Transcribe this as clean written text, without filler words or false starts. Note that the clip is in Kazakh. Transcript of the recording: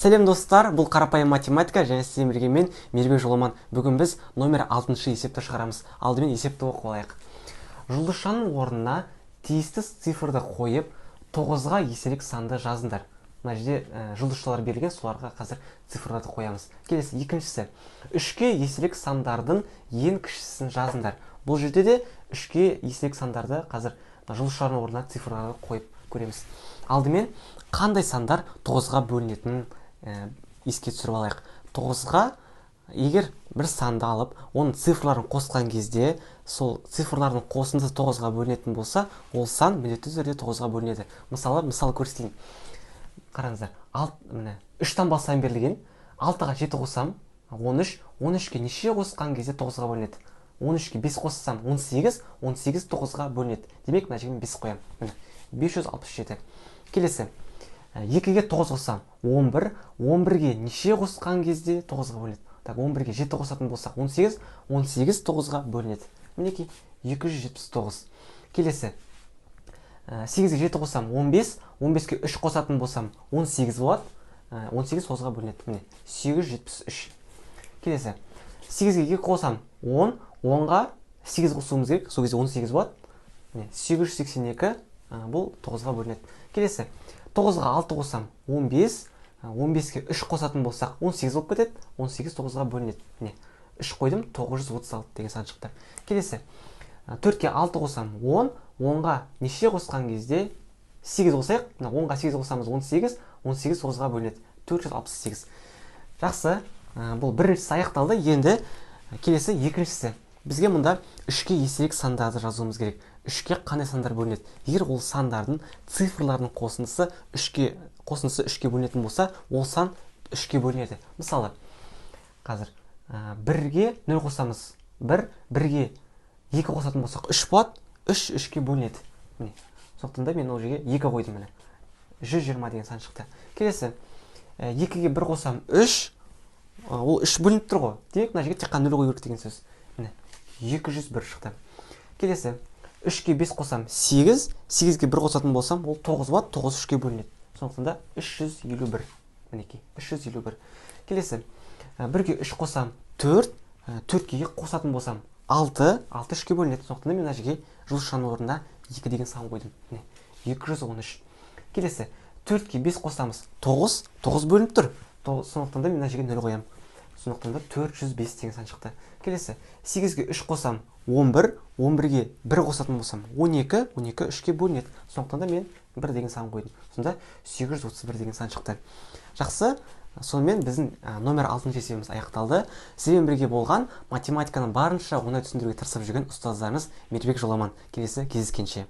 Сәлем, достар! Бұл «Қарапайым математика» және сіздермен бірге мен, Мейірбек Жоламан. Бүгін біз номер алтыншы есепті шығарамыз. Алдымен есепті оқып алайық. Жұлдызшаның орнына тиісті цифрды қойып, тоғызға еселік санды жазыңдар. Мына жерде жұлдызшалар берілген, соларға қазір цифрларды қоямыз. Келесі, екіншісі: үшке еселік сандардың ең кішісін жазыңдар. Бұл жерде де үшке еселік сандарды қазір мына жұлдызшалардың орнына цифрларды қойып көреміз. Алдымен қандай сандар тоғызға бөлінетінін еске түсіріп алайық. Тоғызға егер бір санды алып, оның цифрларын қосқан кезде, сол цифрлардың қосындысы тоғызға бөлінетін болса, ол сан міндетті түрде тоғызға бөлінеді. Мысалы, мысал көрсетейін, қараңыздар. Ал міне, үш таңбалы сан берілген. Алтыға жеті қоссам, 13. 13-ке неше қосқан кезде тоғызға бөлінеді? 13-ке бес қоссам, 18. 18 тоғызға бөлінеді. Демек, мына жерге мен бес қоямын. Міне, 567. Келесі, екіге тоғыз қоссам, 11. 11-ге неше қосқан кезде тоғызға бөлінеді? Так, 11-ге жеті қосатын болсақ, 18. 18 тоғызға бөлінеді. Мінекей, 279. Келесі, сегізге жеті қоссам, 15. 15-ке үш қосатын болсам, 18 болады. 18 тоғызға бөлінеді. Міне, 873. Келесі, сегізге екі қосам, 10. 10-ға сегіз қосуымыз керек, сол кезде 18 болады. Міне, 882, бұл тоғызға бөлінеді. Келесі, тоғызға алты қоссам, 15. 15-ке үш қосатын болсақ, 18 болып кетеді. 18 тоғызға бөлінеді. Міне, үш қойдым, 936 деген сан шықты. Келесі, төртке алты қоссам, 10. 10-ға неше қосқан кезде? Сегіз қосайық. Мына 10-ға сегіз қосамыз, 18. 18 тоғызға бөлінеді. 468. Жақсы, бұл біріншісі аяқталды. Енді келесі, екіншісі. Бізге мұнда үшке еселік сандарды жазуымыз керек. Үшке қандай сандар бөлінеді? Егер ол сандардың цифрларының қосындысы үшке бөлінетін болса, ол сан үшке бөлінеді. Мысалы, қазір бірге нөл қосамыз, бір. Бірге екі қосатын болсақ, үш болады. Үш үшке бөлінеді. Міне, сондықтан да мен ол жерге екі қойдым. Міне, 120 деген сан шықты. Келесі, екіге бір қосам, үш. Ол үш бөлініп тұр ғой. Демек, мына жерге тек қана нөл қою керек деген сөз. Міне, 201 шықты. Келесі, үшке бес қосам, сегіз. Сегізге бір қосатын болсам, ол тоғыз болады. Тоғыз үшке бөлінеді. Сондықтан да 351. Мінекей, 351. Келесі, бірге үш қосам, төрт. Төртке екі қосатын болсам, алты. Алты үшке бөлінеді. Сондықтан да мен мына жерге жұлдызшаның орнына екі деген сан қойдым. Міне, 213. Келесі, төртке бес қосамыз, тоғыз. Тоғыз бөлініп тұр. Сондықтан да мен мына жерге нөл қоямын. Сондықтан да 405 деген сан шықты. Келесі, сегізге үш қосам, 11. 11-ге бір қосатын болсам, 12. 12 үшке бөлінеді. Сондықтан да мен бір деген сан қойдым. Сонда 831 деген сан шықты. Жақсы, сонымен біздің номер алтыншы есебіміз аяқталды. Сізбен бірге болған, математиканы барынша оңай түсіндіруге тырысып жүрген ұстаздарыңыз Мейірбек Жоламан. Келесі кездескенше!